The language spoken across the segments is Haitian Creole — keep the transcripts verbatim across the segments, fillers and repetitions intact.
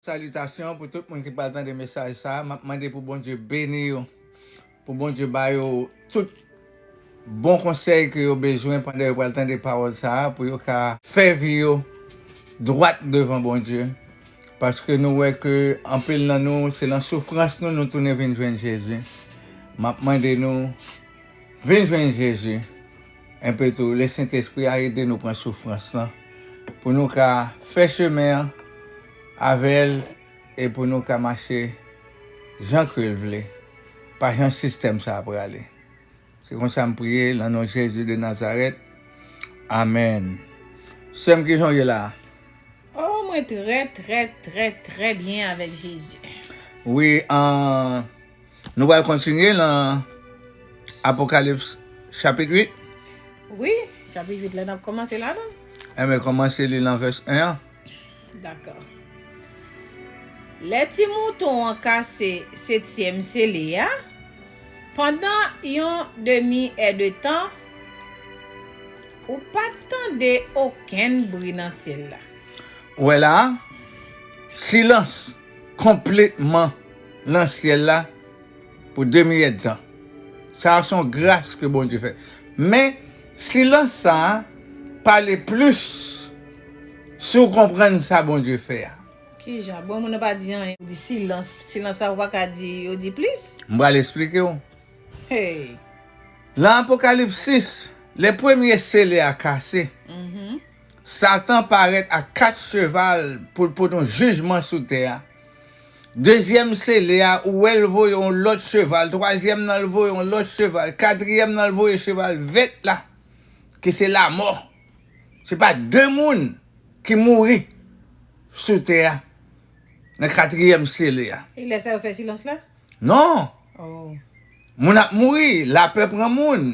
Salitasyon pou tout moun ki pral tande mesaj sa a. M ap mande pou Bondye beni yo, pou Bondye ba yo tout bon konsèy ke yo bezwen pandan yo pral tande pawòl sa a, pou yo ka fè vi yo dwat devan Bondye. Paske nou wè ke anpil nan nou, se nan soufrans nou, nou tounen vin jwenn Jezi. M ap mande nou, vin jwenn Jezi. Enpe tou, Lesentespri a ede nou pran soufrans lan, pou nou ka fè chemen an avè l e pou nou ka mache jan ke l vle, pa jan sistèm sa a prale. Se konsa m priye, nan non Jezi de Nazarèt. Amèn. Sè m, kijan w ye la? Oh, mwen trè, trè, trè, trè byen avèk Jezi. Wi, an, nou pral kontinye nan Apokalips chapit uit. Wi, chapit uit la, n ap kòmanse ladan. Enben, kòmanse li nan vès en an. Dakò. Lè ti mouton an kase setyèm sele a, pandan yon demi èdtan, ou pa t tande okenn bri nan syèl la. Ou wè la, silans konplètman nan syèl la pou demi èdtan. Sa a se yon gras ke Bondye fè. Men, silans sa a pale plis si w konprann sa Bondye fè a. Kijan? Bon, moun nan pa di anyen. Ou di silans. Silans sa, ou pa ka di, yo di plis. M pral eksplike w. Hey! Nan Apokalips sis, lè premye sele a kase, Satan parèt ak kat cheval pou l pote yon jijman sou tè a. Dezyèm sele a, ou wè l voye yon lòt cheval. Twazyèm nan, l voye yon lòt cheval. Katriyèm nan, l voye cheval vèt la, ki se lamò. Se pa de moun ki mouri sou tè a nan katriyèm sele a. E lè sa yo fè silans la? Non. Oh. Moun ap mouri, lapè pran moun.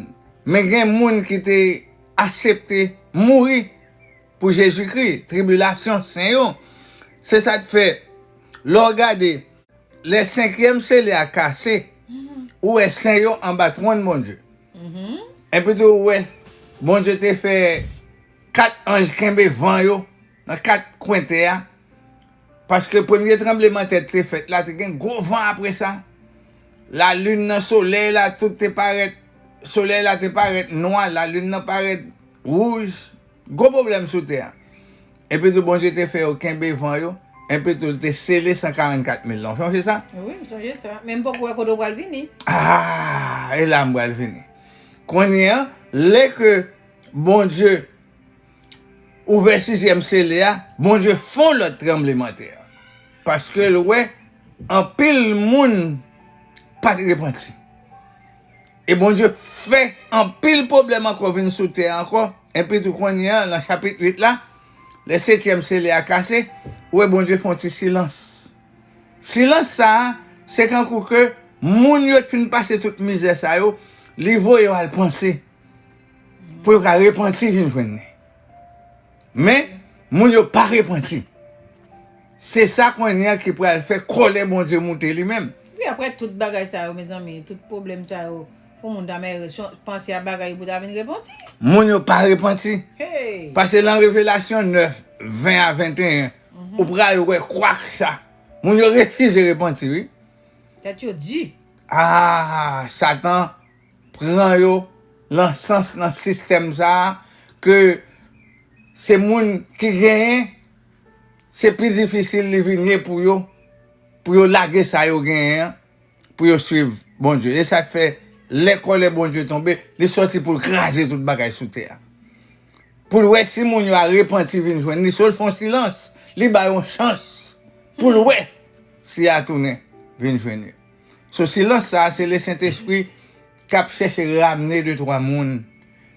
Men gen moun ki te aksepte mouri pou Jezikri, tribilasyon, sen yo. Se sa k fè, lè w gade, lè senkyèm sele a kase, ou wè sen yo anba twòn Bondye. Epi tou, ou wè, Bondye te fè kat anj kenbe van yo nan kat kwen tè a. Paske premye tranblemanntè te fèt la, te gen gwo van apre sa. Lalin nan, solèy la, tout te parèt. Solèy la te parèt nwa, lalin nan parèt wouj. Gwo pwoblèm sou tè a. Epi tou, Bondye te fè yo kenbe van yo. Epi tou, l te sele san karannkat mil lan. Ou sonje sa? Wi, m sonje sa. Men m poko wè kote w pral vini. Ah, e la m pral vini. Kounye a, lè ke Bondye ouvè sizyèm sele a, Bondye fè yon lòt tranblemanntè. Paske l wè anpil moun pa t repanti. E Bondye fè anpil pwoblèm ankò vin sou tè a ankò. Epi tou kounye a, nan chapit uit la, lè setyèm sele a kase, ou wè Bondye fè yon ti silans. Silans sa a, se kankou ke moun yo t fin pase tout mizè sa yo, li voye yo al panse pou yo ka repanti vin jwenn li. Men, moun yo pa repanti. Se sa kounye a ki pral fè kòlè Bondye moute li menm. Wi, apre tout bagay sa yo, mezanmi, tout pwoblèm sa yo, pou moun ta mèt panse a bagay pou ta vin repanti. Moun yo pa repanti. Hey! Paske nan Revelasyon nèf, ven a venteyen, ou pral wè kwak sa. Moun yo refize repanti, wi. Tèt yo di. Ah, Satan pran yo nan sans, nan sistèm sa a, ke se moun ki genyen, se pi difisil li vin ye pou yo, pou yo lage sa yo genyen an, pou yo swiv Bondye. E sa k fè, lè kòlè Bondye tonbe, li sòti pou l kraze tout bagay sou tè a. Pou l wè si moun yo a repanti vin jwenn li, so l fè yon silans, li ba yo yon chans pou l wè si y a tounen vin jwenn li. So, silans sa a, se Lesentespri k ap chèche ramne de twa moun,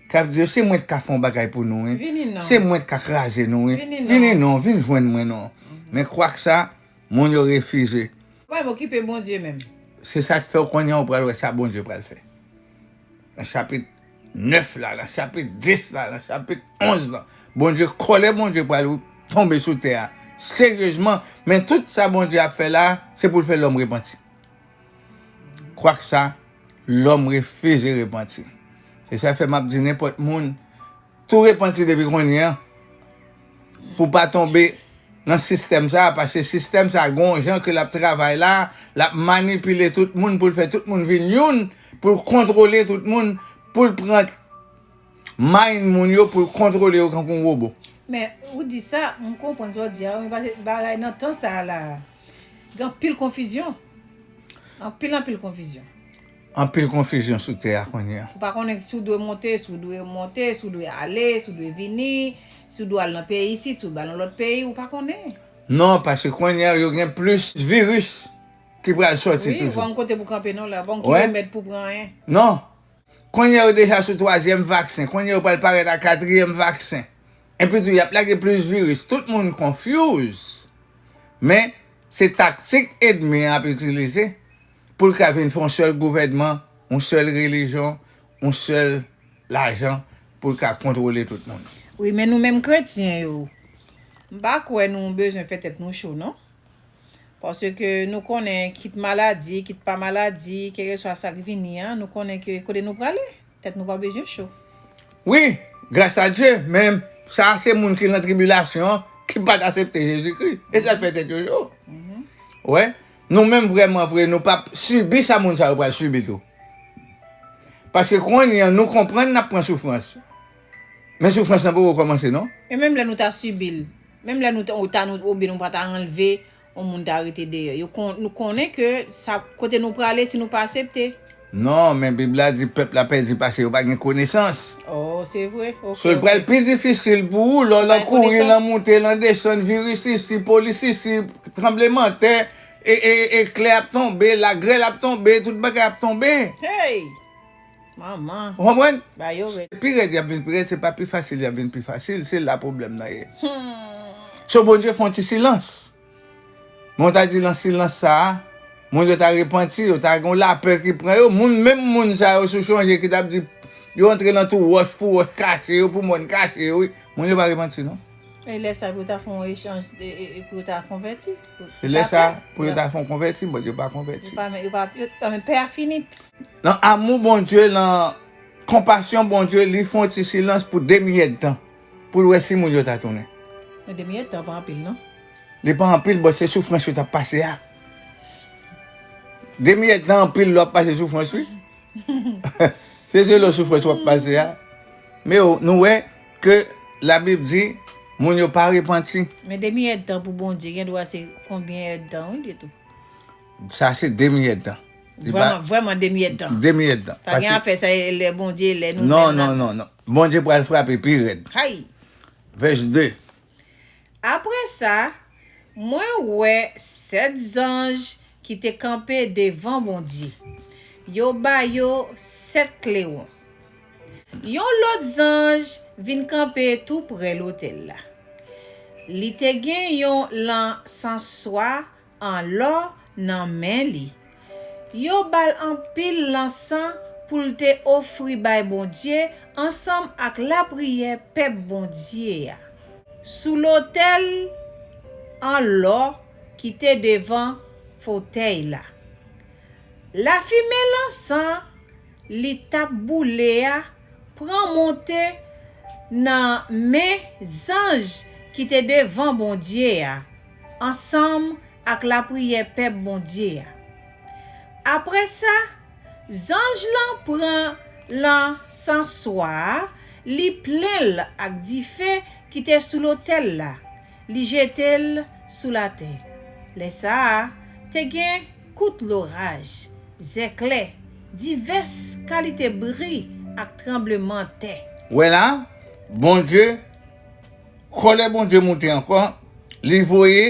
k ap di yo, "Se mwen k ka fè yon bagay pou nou, wi. Vini non. Se mwen k ka kraze nou, wi. Vini non. Vini non, vin jwenn mwen non." Men kwak sa, moun yo refize. Pa menm okipe Bondye menm. Se sa k fè w kounye a w pral wè sa Bondye pral fè. Nan chapit nèf la, nan chapit dis la, nan chapit onz la, Bondye, kòlè Bondye pral tonbe sou tè a. Seryezman, men tout sa Bondye ap fè la, se pou l fè lòm repanti. Kwak sa, lòm refize repanti. Se sa fè m ap di nenpòt moun, tou repanti depi kounye a, pou w pa tonbe nan sistèm sa a, paske sistèm sa a gon jan ke l ap travay la, l ap manipile tout moun pou l fè tout moun vin youn, pou l kontwole tout moun, pou l pran mind moun yo, pou l kontwole yo kankou yon wobo. Men, ou di sa, m konprann sa w di a, wi, paske bagay nan tan sa a la, gen anpil konfizyon. Anpil, anpil konfizyon. Anpil konfizyon sou tè a kounye a. Ou pa konnen si w dwe monte, si w dwe monte, si w dwe ale, si w dwe vini, si w dwe al nan peyi isit, si w dwe al nan lòt peyi, ou pa konnen. Non, paske kounye a, yo gen plis viris ki pral sòti toujou. Wi, ou pa konn kote pou kanpe non la, ou pa konn ki remèd pou pran, en. Non. Kounye a, yo deja sou twazyèm vaksen. Kounye a, yo pral parèt ak katriyèm vaksen. Epi tou, y ap lage plis viris. Tout moun confuse. Men, se taktik ènmi an ap itilize pou l ka vin fè yon sèl gouvènman, yon sèl relijyon, yon sèl lajan pou l ka kontwole tout moun. Wi, men nou menm kretyen yo, m pa kwè nou bezwen fè tèt nou cho, non. Paske nou konnen, kit maladi, kit pa maladi, kèlkeswa sa k vini an, nou konnen ke kote nou prale, tèt nou pa bezwen cho. Wi, gras a Dye, men sa se moun ki nan tribilasyon, ki pa t aksepte Jezikri. E sa k fè tèt yo cho. Wè, nou menm vrèman vre, nou p ap sibi sa moun sa yo pral sibi tou. Paske kounye a, nou konprann n ap pran soufrans. Men soufrans lan poko kòmanse, non. E menm lè nou ta sibi l, menm lè nou ta, ou ta nou, oubyen nou pa ta anlve, yon moun ta rete deyò. Yo kon-, nou konnen ke sa, kote nou prale, si nou pa aksepte. Non, men Bib la di pèp la pèdi paske yo pa gen konesans. Oh, se vre. Ok, ok. So, l pral pi difisil pou ou lè w nan kouri, nan moute, nan desann, viris isi, polis isi, tranblemanntè, e, e, eklè ap tonbe, lagrèl ap tonbe, tout bagay ap tonbe. Hey! Manman. Ou konprann? Ba yo rèd. Pi rèd y ap vin pi rèd, se pa pi fasil y ap vin pi fasil, se la pwoblèm nan ye. Hmm. So, Bondye fè yon ti silans. Men w ta di nan silans sa a, moun yo ta repanti, yo ta gen yon lapè ki pran yo. Moun, menm moun sa yo, si w chonje, ki t ap di, yo antre nan tou wòch pou wòch kache yo, pou mòn kache yo, wi. Moun yo pa repanti, non. E lè sa a, pou yo ta fè yon echanj, e, e, e pou yo ta konvèti. Se lè sa a, pou yo ta fè yon konvèti, Bondye pa konvèti. Yo pa, yo pa, yo, pè a fini. Nan amou Bondye, nan konpasyon Bondye, li fè yon ti silans pou demi èdtan, pou l wè si moun yo ta tounen. Men demi èdtan pa anpil, non. Li pa anpil, bon, se soufrans yo t ap pase a. Demi èdtan anpil lè w ap pase soufrans, wi. Se selo soufrans w ap pase a. Men yo, nou wè ke Labib di, moun yo pa repanti. Men demi èdtan pou Bondye, gen dwa se konbyen èdtan, wi, li tou. Sa se demi èdtan. Li pa vrèman, vrèman demi èdtan. Demi èdtan. Pa gen afè sa, e lè Bondye, e lè nou menm. Non, non, non, non. Bondye pral frape pi rèd. Hay! Vès de. Apre sa, mwen wè sèt zanj ki te kanpe devan Bondye. Yo ba yo sèt klewon. Yon lòt zanj vin kanpe toupre lotèl la. Li te gen yon lansanswa an lò nan men li. Yo ba l anpil lansan pou l te ofri bay Bondye ansanm ak lapriyè pèp Bondye a, sou lotèl an lò ki te devan fotèy la. Lafimen lansan li t ap boule a pran monte nan men zanj ki te devan Bondye a, ansanm ak lapriyè pèp Bondye a. Apre sa, zanj lan pran lansanswa a, li plen l ak dife ki te sou lotèl la, li jete l sou latè. Lè sa a, te gen kout loraj, zèklè, divès kalite bri ak tranblemanntè. Wè la, Bondye, kòlè Bondye moute ankò, li voye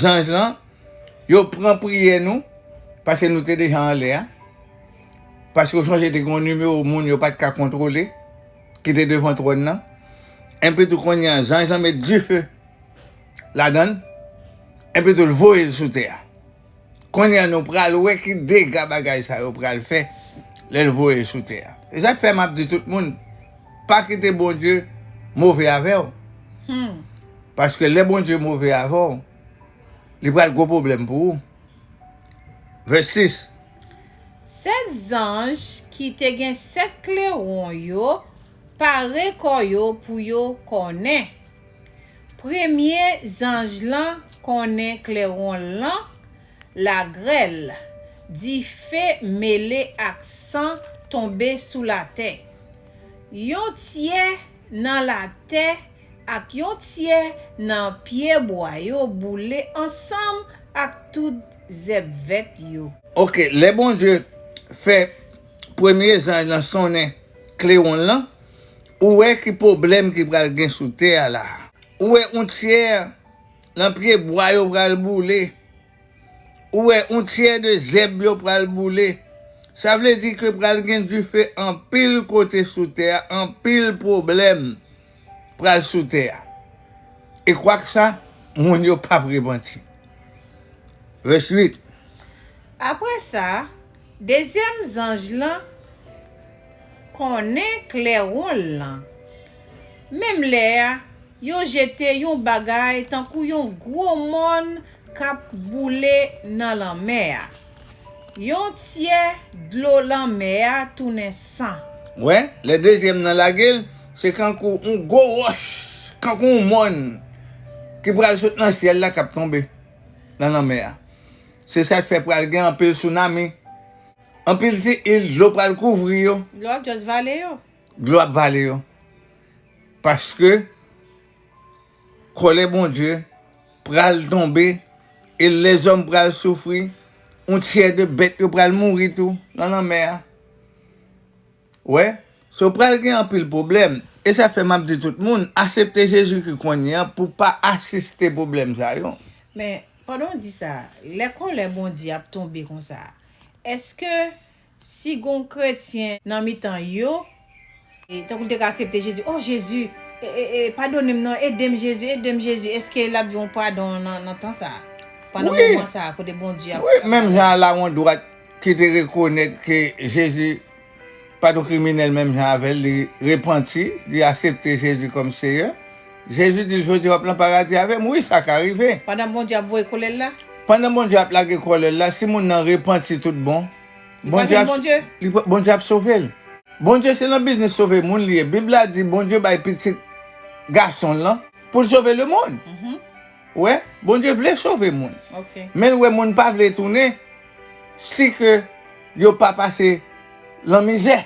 zanj lan, yo pran priyè nou, paske nou te deja anlè a. Paske w sonje te gen yon nimewo moun yo pa t ka kontwole, ki te devan twòn nan. Enpi tou kounye a, zanj lan met dife ladan l, enpi tou l voye l sou tè a. Kounye a nou pral wè ki dega bagay sa yo pral fè lè l voye sou tè a. E sa k fè m ap di tout moun, pa kite Bondye move avè w. Hmm. Paske lè Bondye move avè w, li pral gwo pwoblèm pou ou. Vès sis. Sèt zanj ki te gen sèt klewon yo pare kò yo pou yo kònen. Premye zanj lan konnen klèwon lan, lagrèl, dife mele ak san tonbe sou latè. Yon tyè nan latè ak yon tyè nan pyebwa yo boule ansanm ak tout zèb vèt yo. Oke, lè Bondye fè premye zanj lan sonnen klewon l lan, ou wè ki pwoblèm ki pral gen sou tè a la. Ou wè yon tyè nan pyebwa yo pral boule. Ou wè yon tyè de zèb yo pral boule. Sa vle di ke pral gen dife anpil kote sou tè a, anpil pwoblèm pral sou tè a. E kwak sa, moun yo p ap repanti. Vès uit. Apre sa, dezyèm zanj lan konnen klèwon l lan. Menm lè a, yo jete yon bagay tankou yon gwo mòn k ap boule nan lanmè a. Yon tyè dlo lanmè a tounen san. Wè, lè dezyèm nan lage l, se kankou yon gwo wòch, kankou yon mòn ki pral sot nan syèl la k ap tonbe nan lanmè a. Se sa k fè pral gen anpil sounami, anpil ti il, dlo pral kouvri yo. Dlo ap just vale yo. Dlo ap vale yo. Paske kòlè Bondye pral tonbe e lèzòm pral soufri. Yon tyè de bèt yo pral mouri tou nan lanmè a. Wè, so pral gen anpil pwoblèm. E sa fè m ap di tout moun, aksepte Jezikri kounye a pou pa asiste pwoblèm sa yo. Men, pandan w di sa, lè kòlè Bondye ap tonbe konsa, èske si gon kretyen nan mitan yo, e, tankou l te ka aksepte Jezi, "O Jezi, e, e, e, padone m non, ede m Jezi, ede m Jezi," èske l ap jwenn yon padon nan, nan tan sa a? Pandan moman sa a, kote Bondye ap... Wi, menm jan a la yon dwat ki te rekonèt ke Jezi pa t yon kriminèl menm jan avè l, li repanti, li aksepte Jezi kòm Seyè. Jezi di l, "Jodi a w ap nan paradi avè m." Wi, sa ka rive. Pandan Bondye ap voye kòlè l la? Pandan Bondye ap lage kòlè l la, si moun nan repanti tout bon, Bondye ap, li pa vin Bondye? Li pa, Bondye ap sove l. Bondye se nan biznis sove moun li ye. Bib la di Bondye bay pitit gason l lan pou l sove lemonn. Mhm. Wè, Bondye vle sove moun. Ok. Men l wè moun pa vle tounen si ke yo pa pase lan mizè.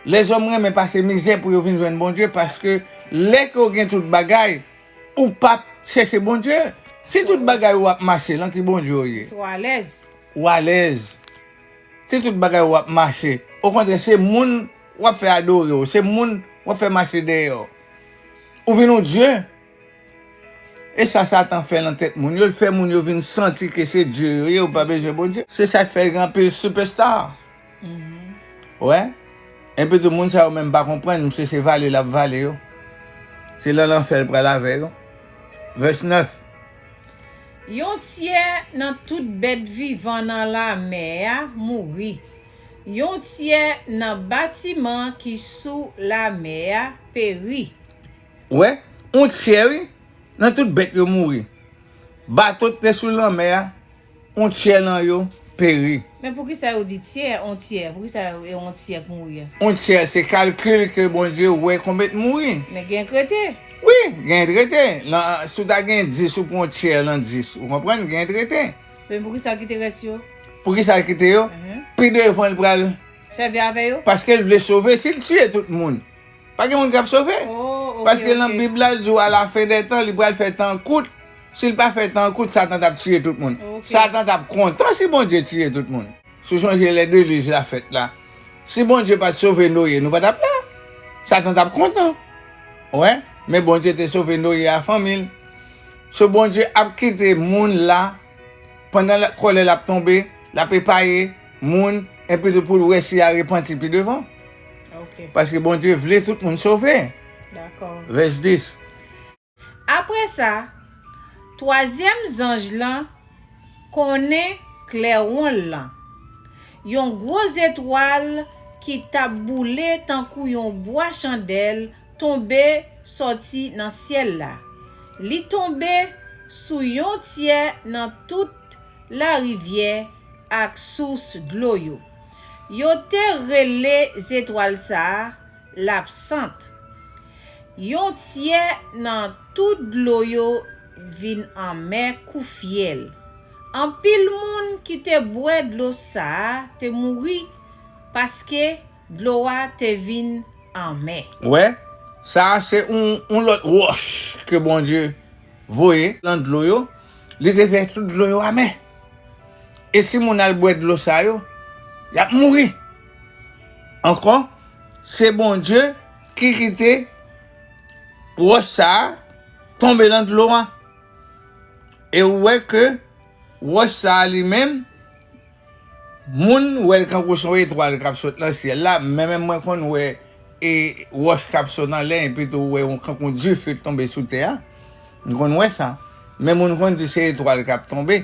Lèzòm renmen pase mizè pou yo vin jwenn Bondye, paske lè ke w gen tout bagay, ou p ap chèche Bondye. Si tout bagay ou ap mache, lan ki Bondye w ye? Ou alèz. Ou alèz. Si tout bagay ou ap mache, okontrè, se moun w ap fè adore w, se moun w ap fè mache dèyè w. Ou vin yon dye. E sa Satan fè nan tèt moun yo, l fè moun yo vin santi ke se dye yo ye, yo pa bezwen Bondye. Se sa k fè gen anpil sipèsta. Mhm. Wè? Epi tou moun sa yo menm pa konprann, misye se vale l ap vale yo. Se lan lanfè l pral avè yo. Vès nèf. Yon tyè nan tout bèt vivan nan lamè a mouri. Yon tyè nan batiman ki sou lamè a peri. Wè, yon tyè, wi, nan tout bèt yo mouri. Bato k te sou lanmè a, yon tyè nan yo peri. Men poukisa yo di tyè, yon tyè? Poukisa e yon tyè k mouri a? Yon tyè, se kalkil ke Bondye wè konbyen t mouri. Men gen k rete. Wi, gen t rete. Nan, si w ta gen dis, ou pran yon tyè nan dis. Ou konprann? Gen t rete. Men poukisa l kite rès yo? Poukisa l kite yo? Mhm. Pi devan, l pral sèvi avè yo? Paske l vle sove. Si l tiye tout moun, pa gen moun k ap sove. Oh, ok, ok. Paske nan Bib la, l di w, a la fen dè tan, li pral fè tan kout. Si l pa fè tan kout, Satan t ap tiye tout moun. Ok. Satan t ap kontan si Bondye tiye tout moun. Si w sonje lè delij la fèt la, si Bondye pa t sove Noye, nou pa t ap la. Satan t ap kontan. Wè, men Bondye te sove Noye a fanmi l. So, Bondye ap kite moun la pandan l, kòlè l ap tonbe, l ap epaye moun, epi tou pou l wè si y a repanti pi devan. Ok. Paske Bondye vle tout moun sove. Dakò. Vès dis. Apre sa, twazyèm zanj lan konnen klèwon l lan. Yon gwo zetwal ki t ap boule tankou yon bwa chandèl tonbe sòti nan syèl la. Li tonbe sou yon tyè nan tout larivyè ak sous dlo yo. Yo te rele zetwal sa a Labsant. Yon tyè nan tout dlo yo vin anmè kou fyèl. Anpil moun ki te bwè dlo sa a te mouri, paske dlo a te vin anmè. Wè, sa a se yon, yon lòt wòch ke Bondye voye nan dlo yo, li te fè tout dlo yo amè. E si moun al bwè dlo sa yo, y ap mouri. Ankò, se Bondye ki kite wòch sa a tonbe nan dlo a. E ou wè ke wòch sa a li menm, moun wè l kankou se yon etwal k ap sot nan syèl la, men menm mwen konn wè e wòch k ap sot anlè, epi tou ou wè yon kankou dife k tonbe sou tè a. M konn wè sa. Men moun konn di se etwal k ap tonbe.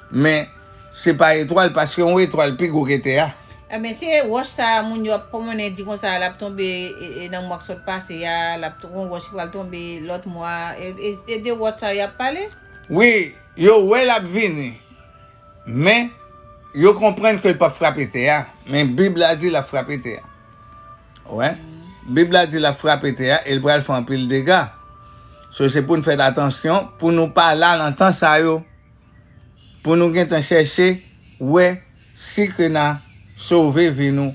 Men se pa etwal, paske yon etwal pi gwo ke tè a. Ebyen, se wòch sa a moun yo ap pwomennen di konsa, l ap tonbe, e, e, nan mwa k sot pase a, l ap ton-, yon wòch ki pral tonbe lòt mwa. E, e, e de wòch sa a y ap pale? Wi, yo wè l ap vini. Men, yo konprann ke l p ap frape tè a. Men Bib la di l ap frape tè a. Wè? Bib la di l ap frape tè a e l pral fè anpil dega. So, se pou n fè atansyon, pou nou pa la nan tan sa yo. Pou nou gentan chèche wè si ke n a sove vi nou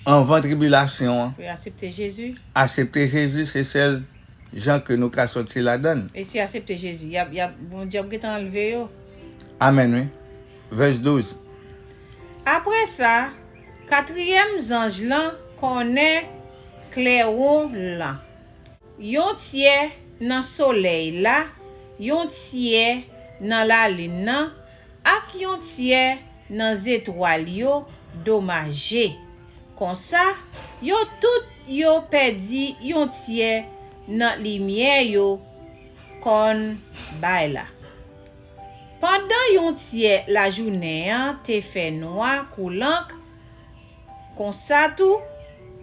anvan tribilasyon an. Wi, aksepte Jezi. Aksepte Jezi, se sèl jan ke nou ka sòti ladan l. E si aksepte Jezi, y ap, y ap, Bondye ap gentan anlve yo. Amèn, wi. Vès douz. Apre sa, katriyèm zanj lan konnen klèwon lan. Yon tyè nan solèy la, yon tyè nan lalin nan, ak yon tyè nan zetwal yo domaje. Konsa, yo tout yo pèdi yon tyè nan limyè yo konn bay la. Pandan yon tyè lajounen an te fè nwa kou lank, konsa tou,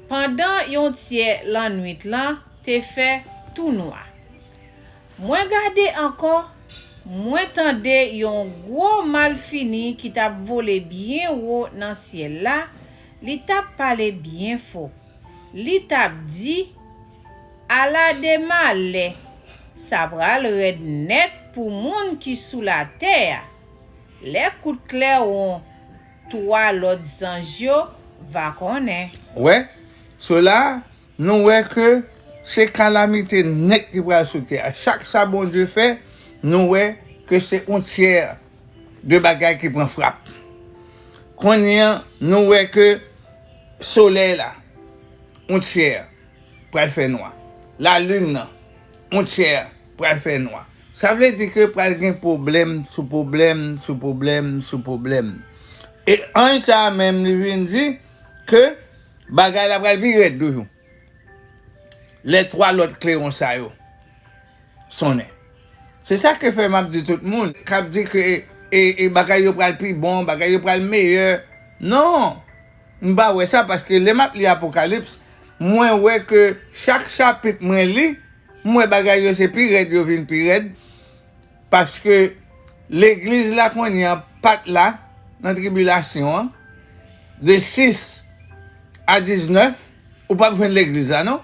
pandan yon tyè lannwit lan te fè tou nwa. Mwen gade ankò, mwen tande yon gwo malfini ki t ap vole byen wo nan syèl la, li t ap pale byen fò. Li t ap di, ala de malè! Sa pral rèd nèt pou moun ki sou latè a, lè kout klèwon twa lòt zanj yo va konnen. Wè, sela, nou wè ke se kalamite nèt ki pral sou tè a. Chak sa Bondye fè, nou wè ke se yon tyè de bagay ki pran frap. Kounye a, nou wè ke solèy la, yon tyè pral fè nwa. Lalin nan, yon tyè pral fè nwa. Sa vle di ke pral gen pwoblèm sou pwoblèm sou pwoblèm sou pwoblèm. E anj sa a menm, li vin di ke bagay la pral pi rèd toujou. Lè twa lòt klewon sa yo sonnen. Se sa ke fè m ap di tout moun k ap di ke e, e bagay yo pral pi bon, bagay yo pral meyè. Non! M pa wè sa, paske lè m ap li Apokalips, mwen wè ke chak chapit mwen li, m wè bagay yo se pi rèd yo vin pi rèd, paske legliz la kounye a pa t la nan tribilasyon an, de sis a diznèf, ou p ap jwenn legliz la, non.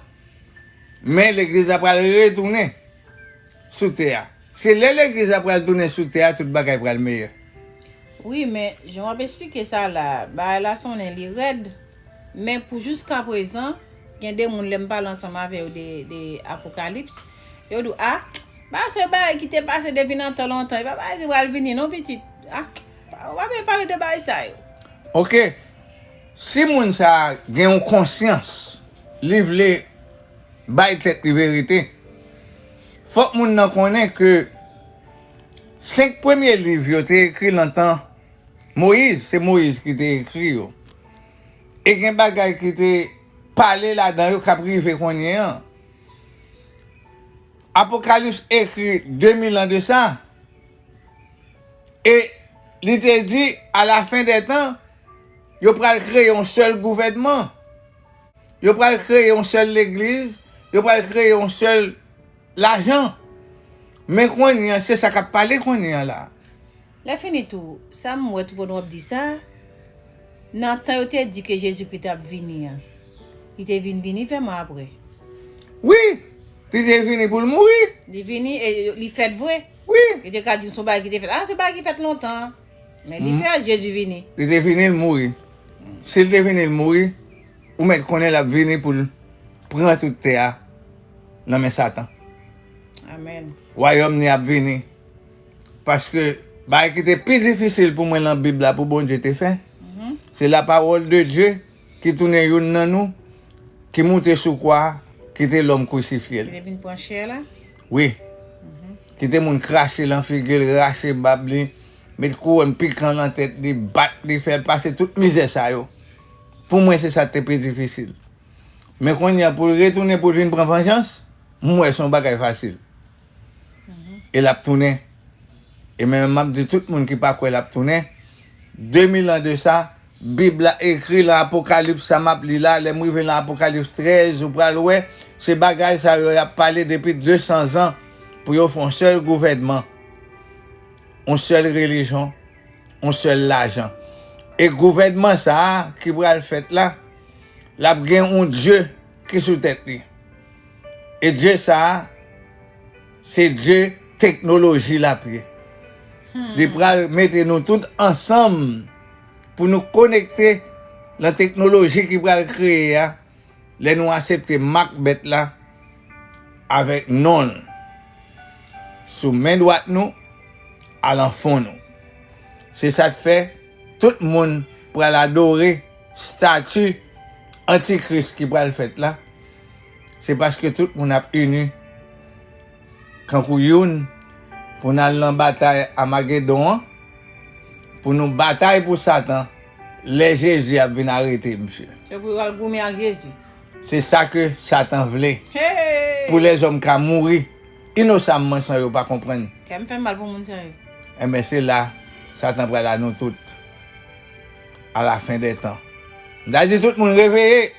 Men legliz la pral retounen sou tè a. Se lè legliz la pral tounen sou tè a, tout bagay pral meyè. Wi, men jan w ap esplike sa la, bagay la sonnen li rèd. Men pou jiskaprezan, gen de moun, lè m pale ansanm avè yo de, de Apokalips, yo di w, a, ba se bagay ki te pase depi nan tan lontan, e pa bagay ki pral vini non, pitit. A, w pa bezwen pale de bagay sa yo. Oke. Si moun sa a gen yon konsyans, li vle bay tèt li verite, fòk moun nan konnen ke senk premye liv yo te ekri nan tan Moyiz, se Moyiz ki te ekri yo. E gen bagay ki te pale ladan yo k ap rive kounye a. Apokalips ekri de mil an de sa. E li te di, a la fen dè tan, yo pral kreye yon sèl gouvènman. Yo pral kreye yon sèl legliz. Yo pral kreye yon sèl lajan. Men kounye a, se sa k ap pale kounye a la. Lèfini tou, sa m wè tou pandan w ap di sa, nan tan yo te di ke Jezikri t ap vini an, li te vin vini vrèman apre. Wi! Li te vini pou l mouri. Li vini e li fèt vre. Wi. Li te ka di se yon bagay ki te fèt. Ah, se bagay ki fèt lontan. Men li fè Jezi vini. Li te vini, l mouri. Si l te vini, l mouri, ou mèt konnen l ap vini pou l pran tout tè a nan men Satan. Amèn. Wayòm li ap vini. Paske bagay ki te pi difisil pou mwen nan Bib la pou Bondye te fè, se la parole de Dieu ki tounen youn nan nou, ki moute sou kwa a, kite lòm krisifye l. Li te vin pran chè la. Wi. Kite moun krache lan figi l, rache bab li, met kouwòn pikan lan tèt li, bat li, fè l pase tout mizè sa yo. Pou mwen, se sa k te pi difisil. Men kounye a, pou l retounen pou l vin pran vanjans, m wè se yon bagay fasil. E l ap tounen. E men m ap di tout moun ki pa kwè l ap tounen, de mil an de sa, Bib la ekri lan Apokalips sa m ap li la, lè m rive lan Apokalips trèz, ou pral wè, se bagay sa yo y ap pale depi de san zan pou yo fè yon sèl gouvènman, yon sèl relijyon, yon sèl lajan. E gouvènman sa a ki pral fèt la, l ap gen yon Dye ki sou tèt li. E Dye sa a, se Dye teknoloji l ap ye. Li pral mete nou tout ansanm pou nou konekte lan teknoloji ki pral kreye a, lè nou aksepte mak bèt la avèk non l sou men dwat nou, alanfon nou. Se sa k fè tout moun pral adore stati antikris ki pral fèt la. Se paske tout moun ap ini kankou youn pou n al nan batay Amagedon an, pou nou batay pou Satan, lè Jezi ap vin arete, mesye. Se pou yo al goumen ak Jezi. Se sa ke Satan vle. Hey! Pou lèzòm ka mouri inosamman san yo pa konprann. Kè m fè mal pou moun sa yo. Enben, se la Satan pral a nou tout. A la fen dè tan. M ta di tout moun reveye.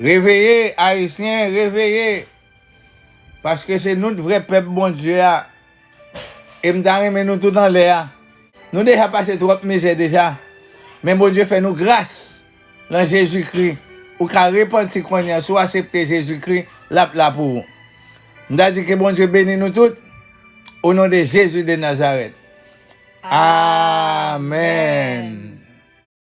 Reveye, Ayisyen, reveye. Paske se nou t vrè pèp Bondye a. E m ta renmen nou tout anlè a. Nou deja pase twòp mizè deja. Men Bondye fè nou gras lan Jezikri. Ou ka repanti kounye a, si w aksepte Jezikri, l ap la pou ou. M ta di ke Bondye beni nou tout. O non de Jezi de Nazarèt. Amèn.